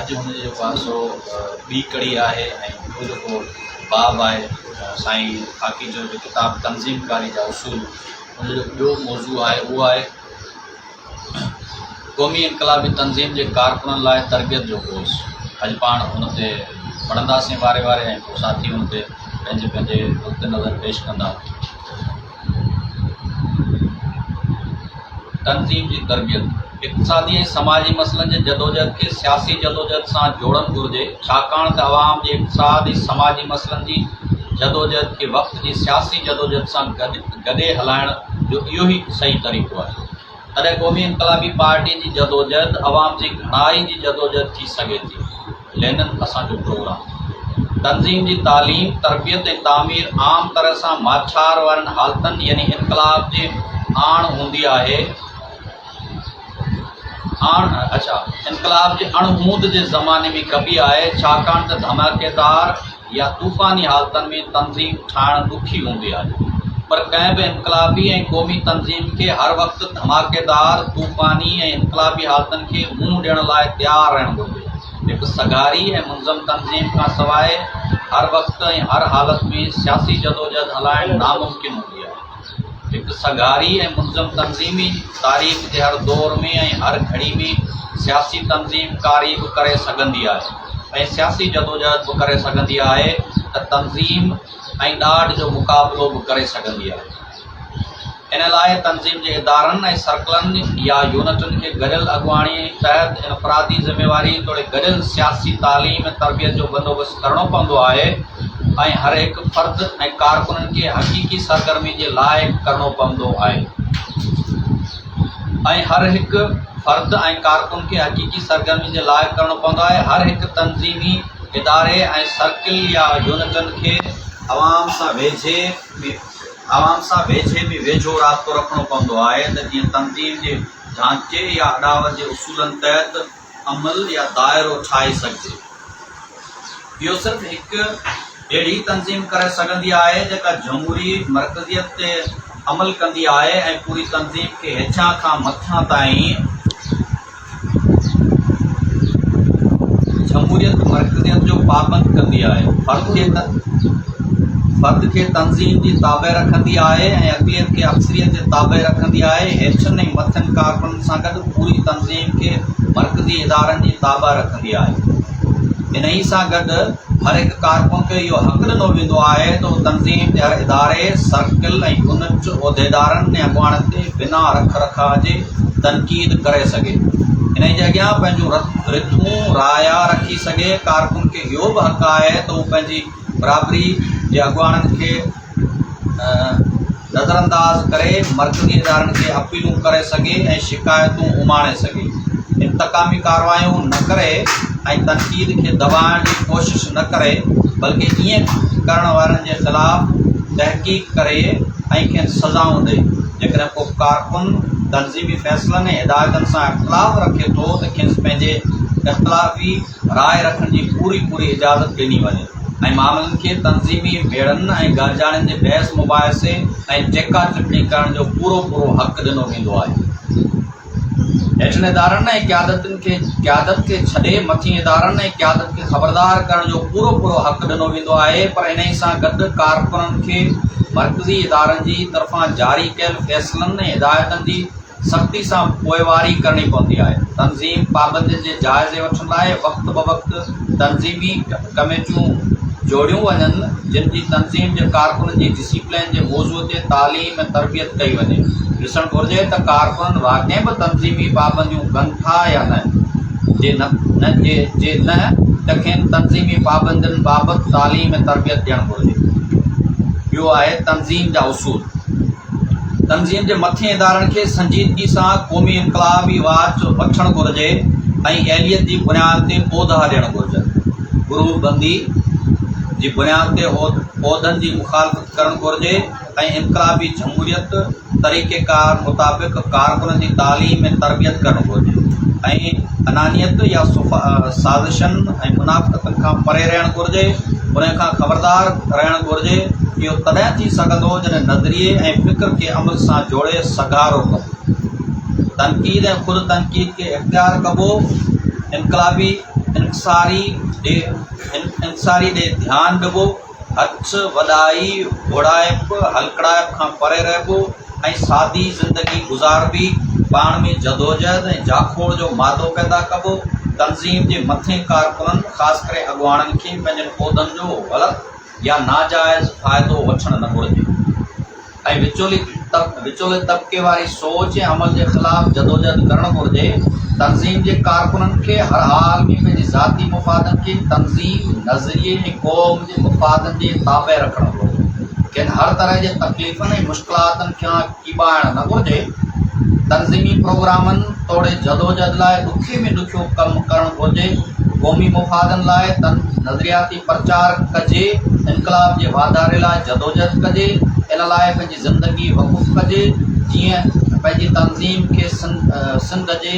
اڄ هن جي جيڪو آهي سو ٻي ڪڙي آهي ۽ ٻيو جيڪو باب آهي سائين خاڪي جو ڪتاب تنظيم ڪاري جا اصول ان جو ٻيو موضوع آهي اهو آهي قومي انقلابي تنظيم جي ڪارڪنن لاء تربيت جو ڪورس. اڄ پاڻ ان تي پڙهنداسين واري واري ۽ پوء ساٿي ان تي پنهنجي پنهنجي نقطه نظر پيش ڪندا. تنظيم جي تربيت اقتصادي ۽ سماجي مسئلن جي جدوجهد کي سياسي جدوجهد سان جوڙڻ گهرجي، ڇاڪاڻ ته عوام جي اقتصاد ۽ سماجي مسئلن جي جدوجهد کي وقت جي سياسي جدوجهد سان گڏي هلائڻ جو اهو ئي صحيح طريقو آهي. تڏهن قومي انقلابي پارٽيء جي جدوجهد عوام جي گهڻائي جي جدوجهد ٿي سگهي ٿي. لينن اسان جو پروگرام. تنظيم جي تعليم، تربيت ۽ تعمير عام طرح سان ماڇار وارين حالتن يعني انقلاب جي آڻ هوندي آهي. آڻ اڇا انقلاب جي اڻ هوند جي زماني ۾ ڪبي آهي، ڇاڪاڻ ته ڌماڪيدار يا طوفاني حالتن ۾ تنظيم ٺاهڻ ڏکي هوندي آهي پر ڪنهن به انقلابي ۽ قومي تنظيم کي هر وقت ڌماڪيدار، طوفاني ۽ انقلابي حالتن کي منهن ڏيڻ لاء تيار رهڻ گهرجي. هڪ سگهاري ۽ منظم تنظيم کان سواء هر وقت ۽ هر حالت ۾ سياسي جدوجهد هلائڻ ناممڪن هوندي آهي. هڪ سگهاري ۽ منظم تنظيم ئي تاريخ جي هر دور ۾ ۽ هر گهڙي ۾ سياسي تنظيم ڪاري به ڪري سگهندي آهي ۽ سياسي جدوجهد به ڪري سگهندي آهي ته تنظيم ۽ ڏاڍ جو مقابلو به ڪري سگهندي آهي. ان لاء تنظيم جي ادارن ۽ سرڪلن يا يونٽن کي گڏيل اڳواڻي تحت انفرادي ذميواري توڙي گڏيل سياسي تعليم ۽ تربيت جو بندوبست ڪرڻو پوندو آهي ۽ هر هڪ فرد ۽ ڪارڪنن کي حقيقي سرگرمي جي لائق ڪرڻو پوندو آهي ۽ هر هڪ فرد ۽ ڪارڪن کي حقيقي سرگرمي جي لائق ڪرڻو پوندو آهي. هر هڪ تنظيمي اداري ۽ سرڪل يا يونٽن کي عوام سان ويجهي ۾ عوام سان ويجهي ۾ ويجهو رابطو رکڻو پوندو آهي ته جيئن تنظيم جي ڍانچي يا اڏاوت جي اصولن تحت عمل يا دائرو ٺاهي سگهجي. اهو صرف هڪ اهڙي تنظيم ڪري سگهندي آهي جيڪا جمهوري مرڪزيت تي عمل ڪندي آهي ۽ پوري تنظيم کي هيٺيان کان مٿيان تائين جمهوريت مرڪزيت جو پابند ڪندي آهي. فرد کي تنظيم جي تابع رکندي آهي ۽ اقليت کي اڪثريت جي تابع رکندي آهي. هيٺين ۽ مٿين ڪارڪنن سان گڏ پوري تنظيم کي مرڪزي ادارن جي تابع رکندي آهي. انهي سان گڏ هر هڪ ڪارڪن کي اهو حق ڏنو ويندو آهي ته هو تنظيم جي هر اداري، سرڪل ۽ يونٽ عهديدارن ۽ اڳواڻن تي بنا رک رکاء جي تنقيد ڪري سگهي. انهي جي اڳيان پنهنجون رٿون، رايا رکي سگهي. ڪارڪن کي اهو به حق آهي ته هو پنهنجي برابري جي اڳواڻن کي نظرانداز ڪري مرڪزي ادارن کي اپيلون ڪري سگهي ۽ شڪايتون اماڻي سگهي، انتقامي ڪارروايون نه ڪري ۽ تنقيد کي دٻائڻ جي ڪوشش نه ڪري بلڪه ائين ڪرڻ وارن جي خلاف تحقيق ڪري ۽ کين سزائون ڏئي. جيڪڏهن ڪو ڪارڪن تنظيمي فيصلن ۽ هدايتن سان اختلاف رکي ٿو ته کيس پنهنجي اختلافي راء رکڻ جي پوري پوري اجازت ڏني وڃي ۽ معاملن کي تنظيمي ميڙن ۽ گڏجاڻين جي بحث مباحثي ۽ ٽيڪا ٽپڻي ڪرڻ جو پورو پورو حق ڏنو ويندو آهي. هيٺين ادارن ۽ قيادتن کي قيادت کي ڇڏي مٿين ادارن ۽ قيادت کي خبردار ڪرڻ جو پورو پورو حق ڏنو ويندو آهي پر انهي سان گڏ ڪارڪنن کي مرڪزي ادارن جي طرفان جاري ڪيل فيصلن ۽ هدايتن جي سختي سان پوئواري ڪرڻي پوندي آهي. تنظيم پابندين جي جائزي وٺڻ لاء وقت بوقت تنظيمي ڪميٽيون جوڙيون وڃن، جن جي تنظيم جي ڪارڪنن جي ڊسيپلين جي موضوع تي تعليم ۽ تربيت ڪئي وڃي. ڏسڻ گهرجي ته ڪارڪنن واقعي به تنظيمي پابنديون ڪن ٿا يا نه، جي جي نه ته کين تنظيمي پابندين بابت تعليم ۽ تربيت ڏيڻ گهرجي. ٻيو آهي تنظيم جا اصول. تنظيم جي مٿين ادارن کي سنجيدگي سان قومي انقلابي واچ وٺڻ گهرجي ۽ اهليت جي بنياد تي عهدا ڏيڻ گهرجن. گروه بندي جي بنياد تي عهدن جي مخالفت ڪرڻ گهرجي ۽ انقلابي جمهوريت طريقيڪار مطابق ڪارڪنن جي تعليم ۽ تربيت ڪرڻ گهرجي ۽ انانيت يا سازشن ۽ منافقتن کان پري رهڻ گهرجي. انهن کان خبردار رهڻ گهرجي. اهو تڏهن ٿي سگهندو جڏهن نظريي ۽ فڪر کي عمل سان جوڙي سگهارو ڪبو. تنقيد ۽ خود تنقيد کي اختيار ڪبو. انقلابي. انڪساري ڏي انڪساري ڏي ڌيان ڏبو، هٿ وڏائي، گهوڙائپ، هلڪڙائپ کان پري رهبو ۽ سادي زندگي گذاربي، پاڻ ۾ جدوجهد ۽ جاکوڙ جو مادو پيدا ڪبو، تنظيم جي مٿين ڪارڪنن خاص ڪري اڳواڻن کي پنهنجن عهدن جو غلط يا ناجائز فائدو وٺڻ نه گهرجي. ۽ وچولي وچولي طبقي واري سوچ ۽ عمل جي خلاف جدوجهد ڪرڻ گهرجي. تنظيم جي ڪارڪنن کي هر حال ۾ پنهنجي ذاتي مفادن کي تنظيم، نظريي ۽ قوم جي مفادن جي تابع رکڻ گهرجي. کين هر طرح جي تڪليفن ۽ مشڪلاتن کان ڪيٻائڻ نه گهرجي. تنظيمي پروگرامن توڙي جدوجهد لاء ڏکي ۾ ڏکيو ڪم ڪرڻ گهرجي. قومي مفادن لاء نظرياتي پرچار ڪجي، انقلاب جي واڌاري لاء جدوجهد ڪجي، ان لاء پنهنجي زندگي وقف ڪجي، جيئن پنهنجي تنظيم کي سنڌ جي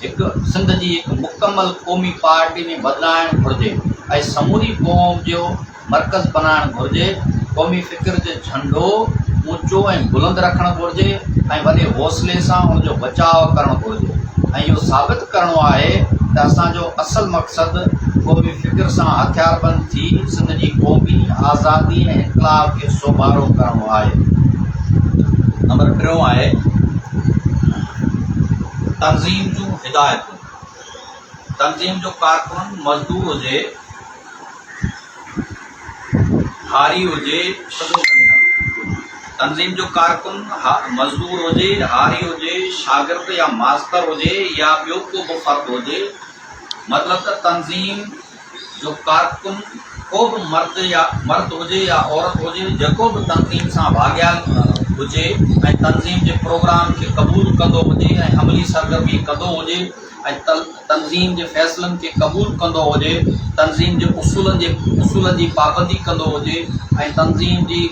هڪ سنڌ جي هڪ مڪمل قومي پارٽي ۾ بدلائڻ گهرجي ۽ سموري قوم جو مرڪز بنائڻ گهرجي، قومي فڪر جو جهنڊو اوچو ۽ بلند رکڻ گهرجي ۽ وڏي حوصلي سان ان جو بچاء ڪرڻ گهرجي ۽ اهو ثابت ڪرڻو آهي ته اسان جو اصل مقصد قومي فڪر سان هٿياربند ٿي سنڌ جي قومي آزادي ۽ انقلاب کي سوڀارو ڪرڻو آهي. نمبر ٽيون آهي تنظيم جون هدايتون. تنظيم جو ڪارڪن مزدور هجي، هاري هجي، تنظيم جو ڪارڪن مزدور هجي، هاري هجي، شاگرد يا ماستر هجي يا ٻيو ڪو به فرد هجي، مطلب ته تنظيم جو ڪارڪن ڪو به مرد يا مرد هجي يا عورت هجي، جيڪو به تنظيم سان واڳيل هجي ۽ تنظيم جي پروگرام کي قبول ڪندو هجي ۽ عملي سرگرمي ڪندو هجي ۽ تنظيم جي فيصلن کي قبول ڪندو هجي، تنظيم جي اصولن جي اصولن جي پابندي ڪندو هجي ۽ تنظيم جي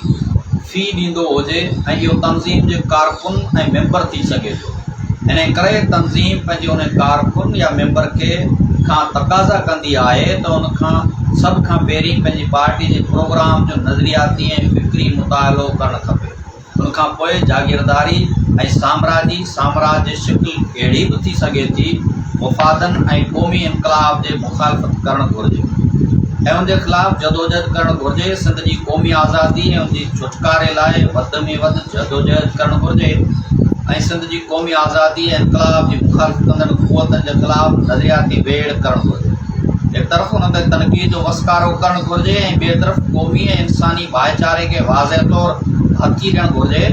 في ڏيندو هجي ۽ اهو تنظيم جي ڪارڪن ۽ ميمبر ٿي سگهي ٿو. انهي ڪري تنظيم پنهنجي ان ڪارڪن يا ميمبر کي کان تقاضا ڪندي آهي ته ان کان سڀ کان پهرين پنهنجي پارٽي جي پروگرام جو نظرياتي ۽ فڪري مطالعو ڪرڻ کپي. ان کان پوء جاگيرداري ۽ سامراجي سامراج جي شڪل ڪهڙي به ٿي سگهي ٿي، مفادن ۽ قومي انقلاب جي مخالفت ڪرڻ گهرجي ۽ ان جي خلاف جدوجهد ڪرڻ گهرجي، سنڌ جي قومي آزادي ۽ ان جي ڇوٽڪاري لاء وڌ ۾ وڌ جدوجهد ڪرڻ گهرجي ۽ سنڌ جي قومي آزادي ۽ انقلاب جي مخالفت ڪندڙ قوتن جي خلاف نظرياتي ويڙهه ڪرڻ گهرجي. هڪ طرف انهن تي تنقيد جو وسڪارو ڪرڻ گهرجي ۽ ٻئي طرف قومي ۽ انساني ڀائيچاري کي واضح طور هٿي ڏيڻ گهرجي،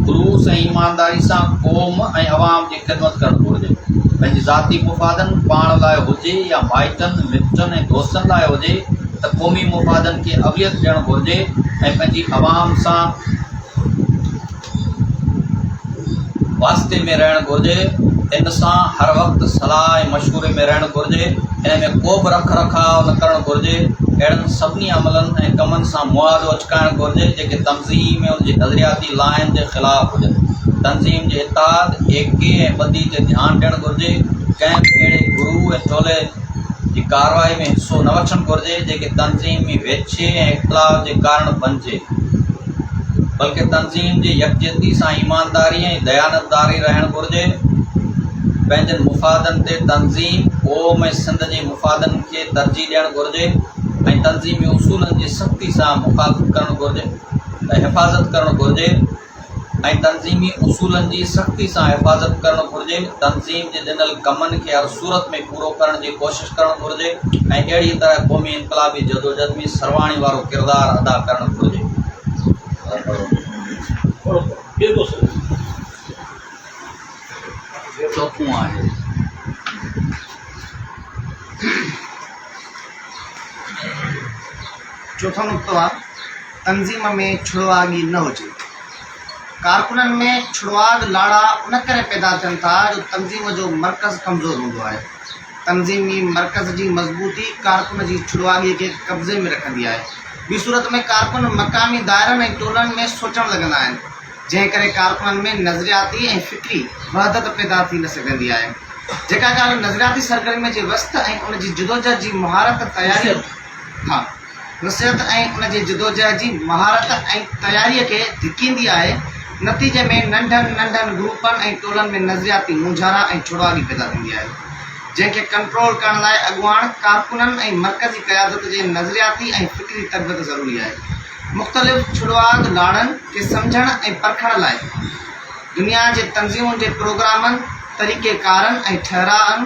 خلوص ۽ ايمانداري سان قوم ۽ عوام جي خدمت ڪرڻ گهرجي، پنهنجي ذاتي مفادن پاڻ لاء هجي يا مائٽن، مٽن ۽ دوستن لاء هجي ته قومي مفادن کي اوليت ڏيڻ گهرجي ۽ پنهنجي عوام سان واسطي ۾ رهڻ گهرجي، ان سان هر وقت صلاح ۽ مشوري ۾ رهڻ گهرجي، ان ۾ ڪو به رک رکاء نه ڪرڻ گهرجي، اهڙن سڀني عملن ۽ ڪمن سان مهاڏو اٽڪائڻ گهرجي، جيڪي تنظيم ۽ ان جي نظرياتي لائين جي خلاف هجن. تنظيم جي اتحاد، ايڪي ۽ ٻڌي تي ڌيان ڏيڻ گهرجي، ڪنهن به اهڙي گروهه ۽ ٽولي جي ڪارروائي ۾ حصو نه وٺڻ گهرجي، جيڪي تنظيم ۾ ويڇي ۽ اختلاف جي ڪارڻ بنجي. بلڪه تنظيم جي يڪجهتي سان ايمانداري ۽ ديانتداري رهڻ گهرجي. پنهنجن مفادن تي تنظيم، قوم ۽ سنڌ جي مفادن کي ترجيح ڏيڻ گهرجي ۽ تنظيمي اصولن جي سختي سان مخالفت ڪرڻ گهرجي ۽ حفاظت ڪرڻ گهرجي ۽ تنظيمي اصولن جي سختي سان حفاظت ڪرڻ گهرجي. تنظيم جي ڏنل ڪمن کي هر صورت ۾ پورو ڪرڻ جي ڪوشش ڪرڻ گهرجي ۽ اهڙيء طرح قومي انقلابي جدوجھد ۾ سرواڻي وارو ڪردار ادا ڪرڻ گهرجي. چوٿون آهي. چوٿون نقطو آهي تنظيم ۾ ڇڙواڳي نه هجي. ڪارڪنن ۾ ڇڙواڳ لاڙا ان ڪري پيدا ٿين ٿا جو تنظيم جو مرڪز ڪمزور هوندو آهي. تنظيمي مرڪز جي مضبوطي ڪارڪن جي ڇڙواڳيء کي قبضي ۾ رکندي آهي. ٻي صورت ۾ ڪارڪن مقامي دائرن ۽ ٽولن ۾ سوچڻ لڳندا آهن، جنهن ڪري ڪارڪنن ۾ نظرياتي ۽ فڪري وحدت پيدا ٿي نه سگهندي آهي. جيڪا ڳالهه نظرياتي سرگرميء جي وسعت ۽ ان جي جدوجهد جي مهارت تياري ها. وسعت ۽ ان جي جدوجهد جي مهارت ۽ تياريء کي ڌڪيندي آهي، نتيجي ۾ ننڍن ننڍن گروپن ۽ ٽولن ۾ نظرياتي مونجهارا ۽ ڇڙواڳي پيدا ٿيندي آهي. جنهن کي ڪنٽرول ڪرڻ لاء اڳواڻ، ڪارڪنن ۽ مرڪزي قيادت جي نظرياتي ۽ فڪري تربيت ضروري آهي. مختلف ڇڙواڳ لاڙن کي سمجهڻ ۽ پرکڻ لاء دنيا جي تنظيمن جي پروگرامن، طريقي ڪارن ۽ ٺهرائن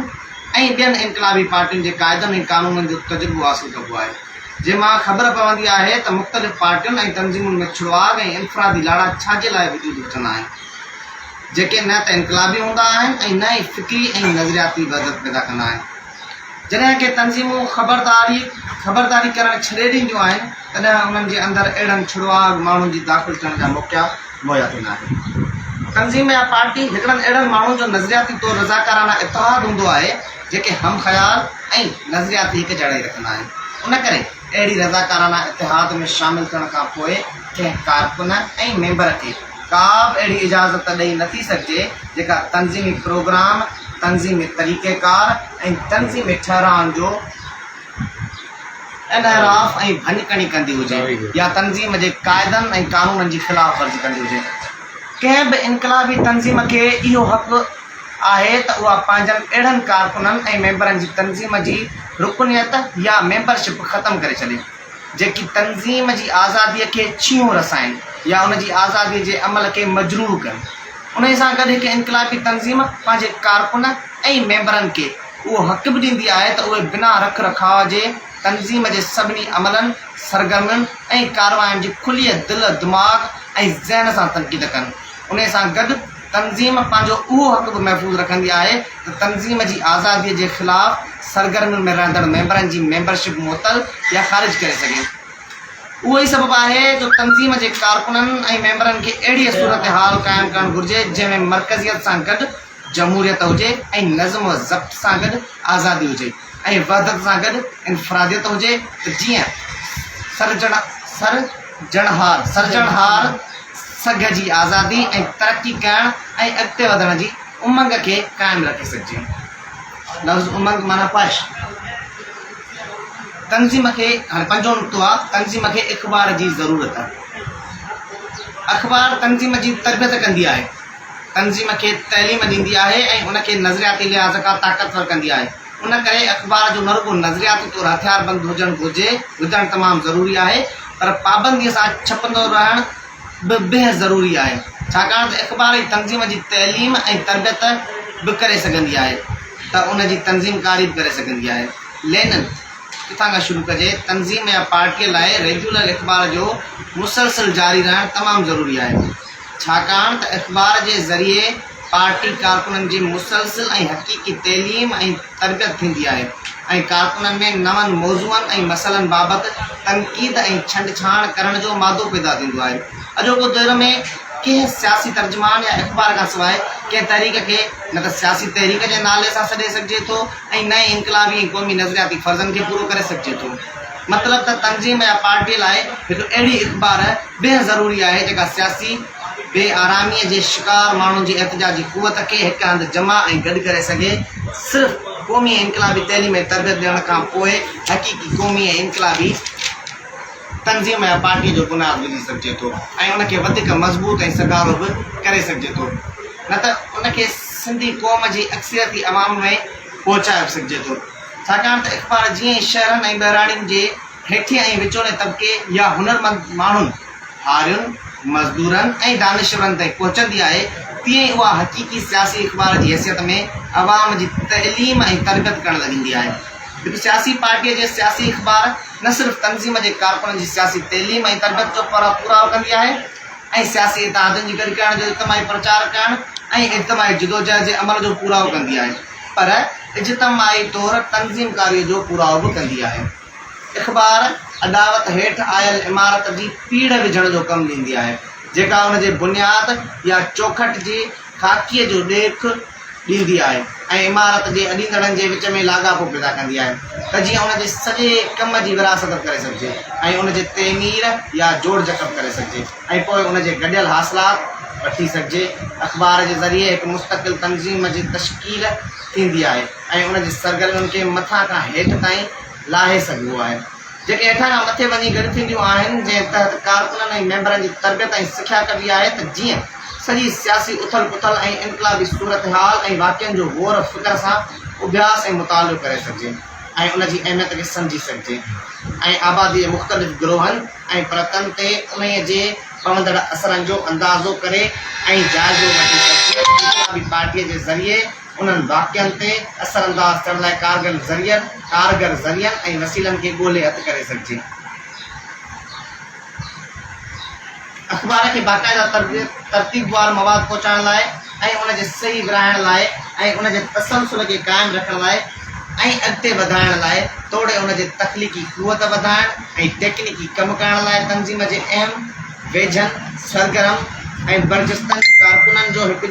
۽ ٻين انقلابي پارٽين جي قاعدن ۽ قانونن جو تجربو حاصل ڪبو آهي، جنهن مان خبر پوندي آهي ته مختلف پارٽين ۽ تنظيمن ۾ ڇڙواڳ ۽ انفرادي لاڙا ڇا جي لاء وجود وٺندا آهن، جيڪي نه ته انقلابي هوندا آهن ۽ نه ئي فڪري ۽ نظرياتي وحدت پيدا ڪندا آهن. جڏهن ڪي تنظيمون خبرداري خبرداري ڪرڻ ڇڏي ڏينديون آهن، تڏهن انهن جي اندر اهڙن ڇڙواڳ ماڻهن جي داخل ٿيڻ جا موقعا مهيا ٿيندا آهن. تنظيم يا پارٽي هڪڙن اهڙن ماڻهن جو نظرياتي طور رضاڪارانه اتحاد هوندو آهي، جيڪي هم خيال ۽ نظرياتي هڪجهڙائي رکندا آهن. ان ڪري اهڙي رضاڪارانه اتحاد ۾ شامل ٿيڻ کان پوء ڪنهن ڪارڪن ۽ ميمبر کي ڪا به اهڙي اجازت ڏئي نٿي سگهجي، جيڪا تنظيمي پروگرام، تنظيمي طريقيڪار ۽ تنظيمي ٺهرائن جو انحراف ۽ ڀڃڪڻي ڪندي هجي يا تنظيم جي قاعدن ۽ قانونن جي خلاف ورزي ڪندي هجي. ڪنهن به انقلابي تنظيم کي اهو حق آهي ته اها پنهنجن اهڙن ڪارڪنن ۽ ميمبرن جي تنظيم جي رڪنيت يا ميمبرشپ ختم ڪري ڇڏي، جيڪي تنظيم جي آزاديء کي ڇيهون رسائين يا ان جي آزاديء جي عمل کي مجروح ڪن. انهيء سان گڏ هڪ انقلابي تنظيم پنهنجي ڪارڪن ۽ ميمبرن کي اهو حق به ڏيندي آهي ته اهي بنا رک رکاء جي تنظيم جي سڀني عملن، سرگرمين ۽ ڪاررواين جي کليء دل، دماغ ۽ ذهن سان تنقيد ڪن. انهيء سان گڏ تنظيم پنهنجو اهو حق به محفوظ رکندي آهي ته تنظيم جي آزاديء جي خلاف سرگرمين ۾ رهندڙ ميمبرن جي ميمبرشپ معطل يا خارج ڪري سگهي. اهو ئي سبب آهي جو تنظيم جي ڪارڪنن ۽ ميمبرن کي اهڙيء صورتحال قائم ڪرڻ گهرجي، جنهن ۾ مرڪزيت سان گڏ جمهوريت هجي ۽ نظم و ضبط سان گڏ آزادي هجي ۽ وحدت سان گڏ انفراديت هجي ته جيئن سرجڻهار سگهه جي آزادي ۽ ترقي ڪرڻ ۽ اڳتي وڌڻ جي امنگ کي قائم رکي سگهجي. لفظ امنگ معنيٰ خواهش. تنظيم کي هاڻي پنجون نقطو آ تنظيم کي اخبار جي ضرورت. اخبار تنظيم جي تربيت ڪندي آهي، تنظيم کي تعليم ڏيندي آهي ۽ ان کي نظرياتي لحاظ کان طاقتور ڪندي آهي. ان ڪري اخبار جو نه رڳو نظرياتي طور هٿياربند هجڻ گهرجي، هجڻ تمام ضروري آهي پر پابنديء سان ڇپندو رهڻ به بنهه ضروري آهي، ڇاڪاڻ ته اخبار ئي تنظيم جي تعليم ۽ تربيت به ڪري سگهندي آهي ته ان جي تنظيم ڪاري به ڪري سگهندي آهي. لينن، ڪٿان کان شروع ڪجي؟ تنظيم يا پارٽيء لاء ريگيولر اخبار جو مسلسل جاري رهڻ تمام ضروري آهي، ڇاڪاڻ ته اخبار جي ذريعي پارٽي ڪارڪنن جي مسلسل ۽ حقيقي تعليم ۽ تربيت ٿيندي آهي ۽ ڪارڪنن ۾ نون موضوعن ۽ مسئلن بابت تنقيد ۽ ڇنڊڇاڻ ڪرڻ جو مادو پيدا ٿيندو آهي. اڄوڪو دؤر ۾ ڪنهن سياسي ترجمان يا اخبار کان سواء ڪنهن تحريڪ کي نه ته سياسي تحريڪ جي نالي سان سڏي سگهجي ٿو ۽ نه ئي انقلابي ۽ قومي نظرياتي فرضن کي پورو ڪري سگهجي ٿو. مطلب ته تنظيم يا پارٽيء لاء هڪ اهڙي اخبار بنهه ضروري آهي جيڪا سياسي بي آراميء جي شڪار ماڻهن جي احتجاجي قوت کي هڪ هنڌ جمع ۽ گڏ ڪري سگهي. صرف قومي ۽ انقلابي تعليم ۽ تربيت ڏيڻ کان پوء حقيقي قومي ۽ انقلابي تنظيم يا پارٽيء جو بنياد وجهي سگهجي ٿو ۽ ان کي وڌيڪ مضبوط ۽ سگهارو به ڪري سگهجي ٿو نه ته ان کي سنڌي قوم جي اڪثريتي عوام ۾ پهچائي به سگهجي ٿو. ڇاڪاڻ ته اخبار جيئن ئي شهرن ۽ ٻهراڙين جي هيٺين ۽ وچولي طبقي يا هنرمند ماڻهن، هارين، مزدورن ۽ دانشورن تائين پهچندي آهي، تيئن ئي اها حقيقي سياسي اخبار جي حيثيت ۾ عوام جي تعليم ۽ تربيت ڪرڻ لڳندي آهي. هڪ سياسي پارٽيء جي سياسي اخبار نه صرف تنظيم جي ڪارڪنن جي سياسي تعليم ۽ تربيت جو پورائو ڪندي آهي ۽ سياسي اتحادن جي گڏ ڪرڻ جو اجتماعي پرچار ڪرڻ ۽ اجتماعي جدوجهد جي عمل جو پورائو ڪندي آهي پر اجتماعي طور تنظيم ڪاريء جو پورائو به ڪندي آهي. اخبار اڏاوت هيٺ آيل عمارت جي پيڙهه وجهڻ جو ڪم ڏيندي آهي، جيڪا ان جي بنياد يا چوکٽ جي خاڪي جو ڏيک ڏيندي آهي ۽ عمارت جي اڏيندڙن جي وچ ۾ لاڳاپو پيدا ڪندي آهي ته جيئن ان جي سڄي ڪم جي ورهاست به ڪري سگهجي ۽ ان جي تعمير يا جوڙجڪ به ڪري سگهجي ۽ پوء ان جي گڏيل حاصلات وٺي سگهجي. اخبار جي ذريعي هڪ مستقل تنظيم جي تشڪيل ٿيندي آهي ۽ ان جي سرگرمين کي مٿان کان هيٺ تائين لاهي سگهبو آهي، جيڪي هيٺان کان مٿي وڃي گڏ ٿينديون آهن، جنهن تحت ڪارڪنن ۽ ميمبرن جي تربيت ۽ سکيا ڪبي آهي ته جيئن سڄي سياسي اٿل پٿل ۽ انقلابي صورتحال ۽ واقعن جو غور فڪر سان اڀياس ۽ مطالعو ڪري سگهجي ۽ ان جي اهميت کي سمجهي سگهجي ۽ آباديء جي مختلف گروهن ۽ پرتن تي انهيء جي پوندڙ اثرن جو اندازو ڪري ۽ جائزو وٺي سگهجي ۽ انقلابي پارٽيء جي ذريعي انهن واقعن تي اثرانداز ٿيڻ لاء ڪارگر ذريعن ڪارگر ذريعن ۽ وسيلن کي ڳولي هٿ ڪري سگهجي. اخبار کي باقاعده ترتيبوار مواد پهچائڻ لاء ۽ ان جي صحيح ورهائڻ لاء ۽ ان جي تسلسل کي قائم رکڻ لاء ۽ اڳتي وڌائڻ لاء توڙي ان جي تخليقي قوت وڌائڻ ۽ ٽيڪنيڪي ڪم ڪرڻ لاء تنظيم جي اهم، ويجهن، سرگرم ۽ برجستن ڪارڪنن جو هڪ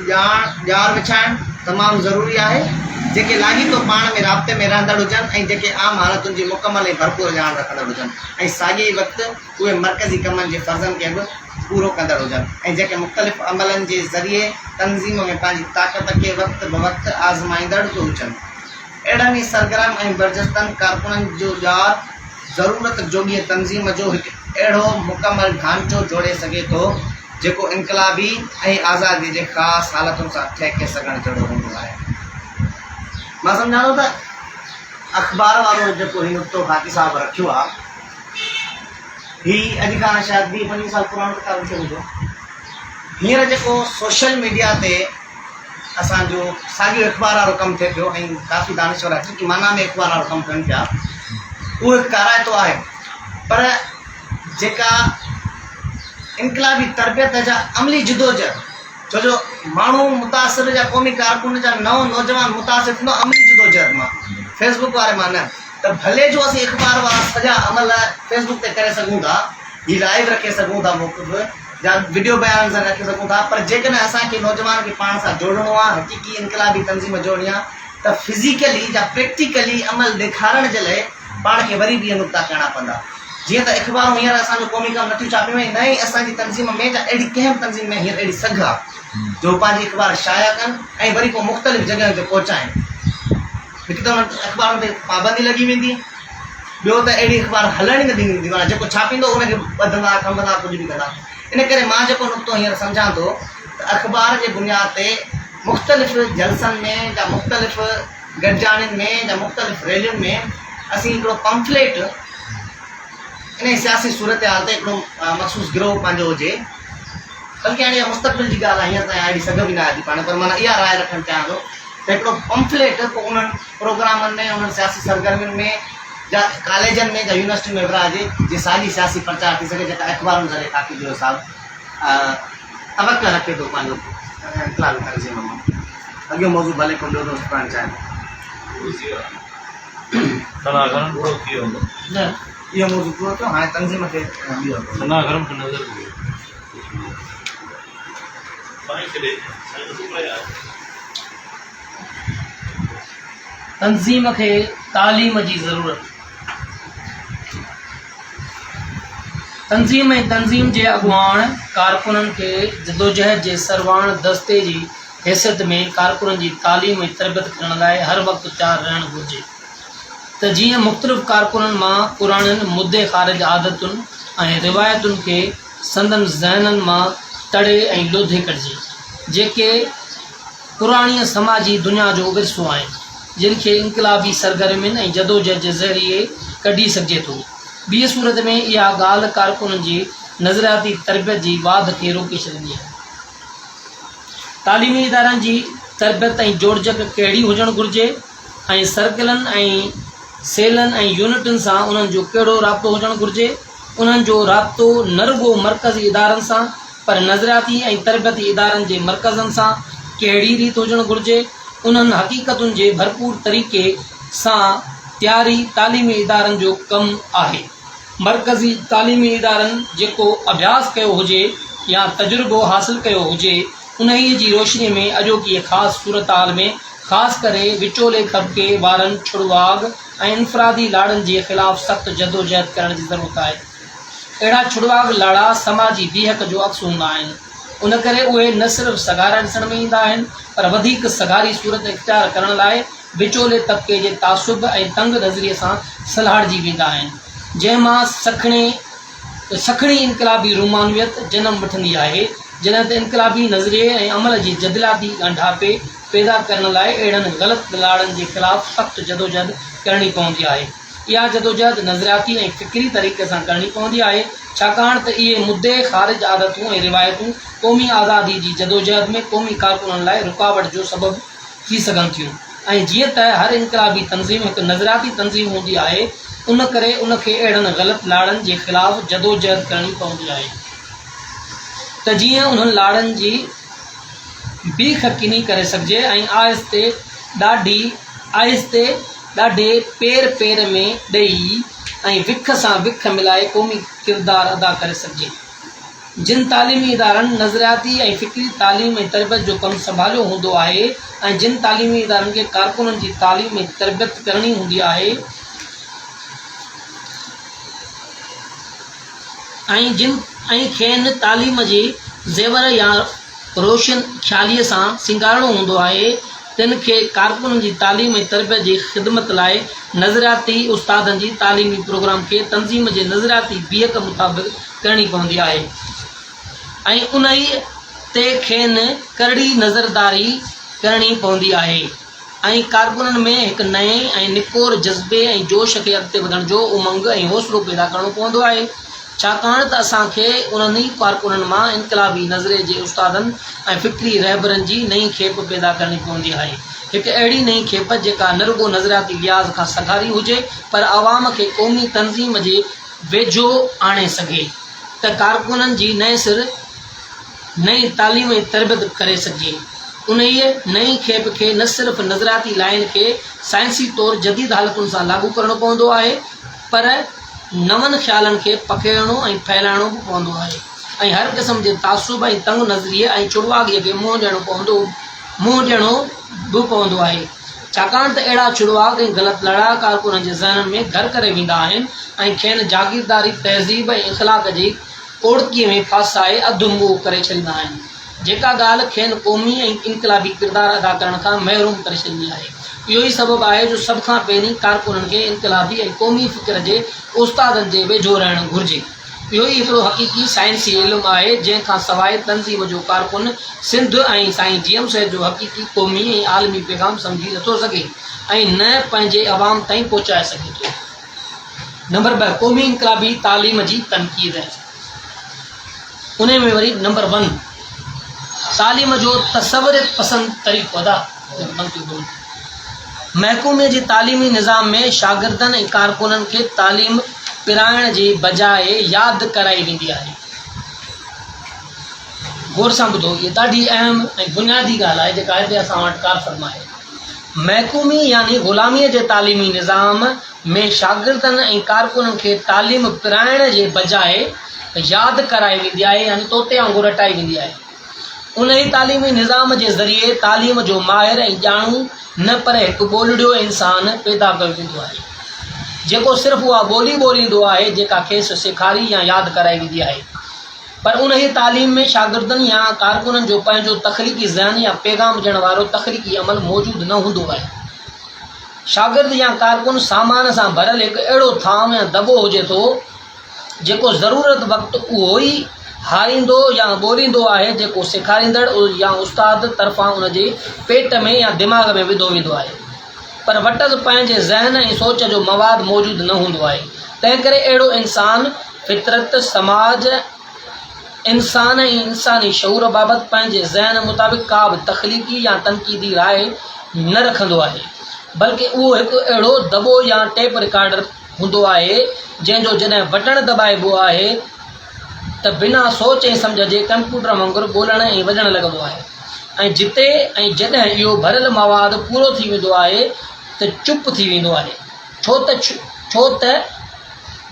ڄار وڇائڻ تمام ضروري آهي، جيڪي لاڳيتو پاڻ ۾ رابطي ۾ رهندڙ هجن ۽ جيڪي عام حالتن جي مڪمل ۽ ڀرپور ڄاڻ رکندڙ هجن ۽ ساڳئي ئي وقت اهي مرڪزي ڪمن جي فرضن کي به پورو ڪندڙ هجن ۽ جيڪي مختلف عملن جي ذريعي تنظيم ۾ پنهنجي طاقت کي وقت بوقت آزمائيندڙ به هجن. اهڙن ئي سرگرم ۽ برجستن ڪارڪنن جو ڄار ضرورت جوڳيء تنظيم جو هڪ اهڙو مڪمل ڍانچو جوڙي سگهي ٿو، جيڪو انقلابي ۽ آزاديء جي خاص حالتن سان ٺهڪي سگهڻ جهڙو هوندو آهي. مان سمجهان ٿو ته اخبار وارو جيڪو هي نقطو خاڪي صاحب رکيو آهي، هي اڄ کان شايد ويهه پنجويهه سال پراڻو ڪتاب لکيل هوندو. هينئر جيڪو سوشل ميڊيا تي اسان جو ساڳيو اخبار وارو ڪم ٿئي پيو ۽ ڪافي دانشور حقيقي معنيٰ ۾ اخبار وارو ڪم ڪن پيا اهو هڪ ڪارائتو آهي پر جيڪا انقلابي تربيت جا عملي جدوجهد ڇو جو ماڻهو متاثر جا قومي ڪارڪن جا نئون نوجوان متاثر ٿيندو عملي جدوجهد مان فيسبوڪ واري مان نه ته ڀلي جو اسين اخبار وارا سڄا عمل فيسبوڪ تي ڪري سگهون ٿا هي لائيو رکي سگهون ٿا موقف جا وڊيو بيانن سان رکي سگهون ٿا پر جيڪڏهن اسان کي نوجوان کي پاڻ سان جوڙڻو آهي حقيقي انقلابي تنظيم جوڙڻي آهي ته فزيڪلي يا پريڪٽيڪلي عمل ڏيکارڻ جي لاء پاڻ کي وري به اهي نقطا ڪرڻا پوندا جيئن ته اخبارون هينئر اسان جو قومي ڪم نٿيون ڇاپيون ۽ نه ئي اسان جي تنظيم ۾ جا اهڙي ڪنهن به تنظيم ۾ هينئر اهڙي سگهه آهي جو پنهنجي اخبار شايع ڪن ۽ وري پوء مختلف جڳهين تي پهچائين هڪ ته انهن اخبارن تي پابندي لڳي ويندي ٻيو ته اهڙي اخبار هلڻ ئي نه ڏني ويندي معنيٰ جيڪو ڇاپيندو ان کي ٻڌندا کنڀندا ڪجهه به ڪندا ان ڪري مان جيڪو نقطو هينئر سمجهان ٿو ته اخبار جي بنياد تي مختلف جلسن ۾ يا مختلف گڏجاڻين ۾ يا مختلف ريلين ۾ اسين هڪڙو پمفليٽ انهي سياسي صورتحال تي هڪڙو مخصوص گروهه پنهنجو هجي بلڪه هاڻي اها مستقبل جي ڳالهه آهي هينئر تائين اهڙي سگهه به نه آهي پاڻ پر معنيٰ اها راء رکڻ چاهيان ٿو ته هڪڙو پمفليٽ پوء انهن پروگرامن ۾ انهن سياسي سرگرمين ۾ جا ڪاليجن ۾ جا يونيورسٽين ۾ ورهائجي جيئن ساڳي سياسي پرچار ٿي سگهي جيڪا اخبارن ذريعي خاڪي جويو صاحب توقع رکي ٿو پنهنجو انقلابي تنظيم مان. اڳيون موضوع ڀلي ڪو ٻيو دوست پڙهڻ چاهي. ثنا گرم پورو ٿي ويو هوندو. نه اهو موضوع پورو ٿيو هاڻي تنظيم کي ٻيو. ثنا گرم کي نظر به ويو. سائين کي ڏي سائين نٿو پڙهي يار. تنظيم کي تعليم جي ضرورت. تنظيم ۽ تنظيم جي اڳواڻ ڪارڪنن کي جدوجهد جي سرواڻ دستي جي حيثيت ۾ ڪارڪنن جي تعليم ۽ تربيت ڪرڻ لاء هر وقت تيار رهڻ گهرجي ته جيئن مختلف ڪارڪنن مان پراڻين مدي خارج عادتن ۽ روايتن کي سندن ذهنن مان تڙي ۽ لوڌي ڪڍجي جيڪي پراڻيء سماجي دنيا جو ورثو آهن، جن کي انقلابي سرگرمين ۽ جدوجهد جي ذريعي ڪڍي سگهجي ٿو. ٻيء صورت ۾ اها ڳالهه ڪارڪنن جي نظرياتي تربيت جي واڌ کي روڪي ڇڏيندي آهي. تعليمي ادارن جي تربيت ۽ جوڙجڪ ڪهڙي هجڻ گهرجي ۽ سرڪلن ۽ سيلن ۽ يونٽن سان انهن جو ڪهڙو رابطو هجڻ گهرجي؟ انهن جو رابطو نه رڳو مرڪزي ادارن سان پر نظرياتي ۽ تربيتي ادارن جي مرڪزن سان ڪهڙي ريت هجڻ گهرجي، انهن حقيقتن جي ڀرپور طريقي سان تياري تعليمي ادارن جو ڪم آهي. مرڪزي تعليمي ادارن جيڪو اڀياس ڪيو هجي يا تجربو حاصل ڪيو هجي، انهيء جي روشنيء ۾ اڄوڪيء خاص صورتحال ۾ خاص ڪري وچولي طبقي وارن ڇڙواڳ ۽ انفرادي لاڙن جي خلاف سخت جدوجهد ڪرڻ جي ضرورت آهي. اهڙا ڇڙواڳ لاڙا سماجي بيهڪ جو عڪس هوندا آهن. ان ڪري اهي نه صرف سگهارا ڏسڻ ۾ ايندا آهن پر وڌيڪ سگهاري صورت اختيار ڪرڻ لاء وچولي طبقي جي تعصب ۽ تنگ نظريي سان سلهاڙجي ويندا آهن، جنهن مان سکڻي سکڻي انقلابي رومانويت جنم وٺندي آهي. جڏهن ته انقلابي نظريي ۽ عمل جي جدلياتي ڳانڍاپي پيدا ڪرڻ لاء اهڙن غلط لاڙن جي خلاف سخت جدوجهد ڪرڻي پوندي آهي. اها جدوجهد نظرياتي ۽ فڪري طريقي سان ڪرڻي پوندي آهي، ڇاڪاڻ ته اهي مدي خارج عادتون ۽ روايتون قومي آزادي جي جدوجهد ۾ قومي ڪارڪنن لاء رڪاوٽ جو سبب ٿي سگهن ٿيون ۽ جيئن ته هر انقلابي تنظيم هڪ نظرياتي تنظيم هوندي آهي، ان ڪري ان کي اهڙن غلط لاڙن جي خلاف جدوجهد ڪرڻي پوندي آهي ته جيئن انهن لاڙن جي بيخ ڪني ڪري سگهجي ۽ آهستي ڏاڍي آهستي ڏاڍي پير پير ۾ ڏئي ۽ وک سان وک ملائي قومي ڪردار ادا ڪري سگهجي. جن تعليمي ادارن نظرياتي ۽ فڪري تعليم ۽ تربيت جو ڪم سنڀاليو هوندو آهي ۽ جن تعليمي ادارن کي ڪارڪنن جي تعليم ۽ تربيت ڪرڻي هوندي آهي ۽ جن ۽ کين تعليم جي زيور يا روشن خياليء سان سينگارڻو هوندو آهي، تن کي ڪارڪنن جي تعليم ۽ تربيت جي خدمت لاء نظرياتي استادن جي تعليمي پروگرام کي تنظيم جي نظرياتي بيهڪ مطابق ڪرڻي پوندي آهي ۽ انهيء تي کين ڪرڙي نظرداري ڪرڻي پوندي آهي. ۽ ڪارڪنن ۾ هڪ نئين ۽ نڪور جذبي ۽ جوش کي اڳتي وڌڻ جو امنگ ۽ حوصلو پيدا ڪرڻو پوندو آهي، ڇاڪاڻ ته اسان کي انهن ئي ڪارڪنن مان انقلابي نظرئي جي استادن ۽ فڪري رهبرن جي نئين کيپ پيدا ڪرڻي پوندي آهي. هڪ اهڙي نئين کيپ جيڪا نه رڳو نظرياتي لحاظ کان سگهاري هجي پر عوام کي قومي تنظيم جي ويجهو آڻي سگهي ته ڪارڪنن جي نئين سر نئين تعليم ۽ تربيت ڪري سگهجي. انهيء نئين کيپ کي نه صرف نظرياتي لائين کي سائنسي طور جديد حالتن سان لاڳو ڪرڻو پوندو آهي پر نون خيالن کي پکيڙڻو ۽ ڦهلائڻو به پوندو آهي ۽ هر قسم جي تعصب ۽ تنگ نظريء ۽ ڇڙواڳيء کي منهن ڏيڻو پوندو منهن ڏيڻو به پوندو آهي ڇاڪاڻ ته اهڙا ڇڙواڳ ۽ غلط لڙا ڪارڪنن جي ذهنن ۾ گهر ڪري ويندا آهن ۽ کين جاگيرداري تهذيب ۽ اخلاق جي اوڙڪي ۾ ڦاسائي اڌ موئو ڪري ڇڏيندا آهن، جيڪا ڳالهه کين قومي ۽ انقلابي ڪردار ادا ڪرڻ کان محروم ڪري ڇڏيندي آهي. اهو ئي سبب آهي جو سڀ کان پهرين ڪارڪنن کي انقلابي ۽ قومي فڪر جي استادن جي ويجهو رهڻ گهرجي. اهو ئي هڪڙو حقيقي سائنسي علم آهي، جنهن کان سواء تنظيم جو ڪارڪن سنڌ ۽ سائين جي ايم سيد جو حقيقي قومي ۽ عالمي پيغام سمجهي نٿو سگهي ۽ نه پنهنجي عوام تائين پهچائي سگهي ٿو. نمبر 2 قومي انقلابي تعليم جي تنقيد انهي ۾ وري نمبر 1 تعليم جو تصوريت پسند طريقو ادا محڪومي جي تعليمي نظام ۾ شاگردن ۽ ڪارڪنن کي تعليم پرائڻ جي بجاء ياد ڪرائي ويندي آهي. غور سان ٻڌو هي ڏاڍي اهم ۽ بنيادي ڳالهه آهي جيڪا هتي اسان وٽ ڪارفرما آهي. محڪومي يعني غلاميء جي تعليمي نظام ۾ شاگردن ۽ ڪارڪنن کي تعليم پرائڻ جي بجاء ياد ڪرائي ويندي آهي يعني طوطي وانگر رٽائي ويندي آهي. انهيء تعليمي نظام جي ذريعي تعليم جو ماهر ۽ ڄاڻو نه پر هڪ ٻولڙيو انسان پيدا ڪيو ويندو آهي، جيڪو صرف اها ٻولي ٻوليندو آهي جيڪا کيس سيکاري يا ياد ڪرائي ويندي آهي. پر انهيء تعليم ۾ شاگردن يا ڪارڪنن جو پنهنجو تخليقي ذهن يا پيغام ڏيڻ وارو تخليقي عمل موجود نه هوندو آهي. شاگرد يا ڪارڪن سامان سان ڀريل هڪ اهڙو ٿانء يا دٻو هجي ٿو، جيڪو ضرورت وقت اهو ئي هاريندو يا ٻوليندو آهي، جيڪو سيکاريندڙ يا استاد طرفان ان جي پيٽ ۾ يا دماغ ۾ وڌو ويندو آهي. پر وٽس پنهنجي ذهن ۽ سوچ جو مواد موجود نه هوندو آهي. تنهنڪري اهڙو انسان فطرت، سماج، انسان ۽ انساني شعور بابت پنهنجي ذهن مطابق ڪا به تخليقي يا تنقيدي راء نه رکندو آهي، بلڪه اهو هڪ اهڙو دٻو يا ٽيپ رڪارڊر هوندو آهي، جنهن جو جڏهن بٽڻ دٻائبو آهي ته بنا سوچ ۽ سمجهه جي ڪمپيوٽر وانگر ٻولڻ ۽ وڄڻ لڳندو آهي ۽ جتي ۽ جڏهن اهو ڀريل مواد پورو ٿي ويندو آهي ته چپ ٿي ويندو آهي ڇو ته ڇو ته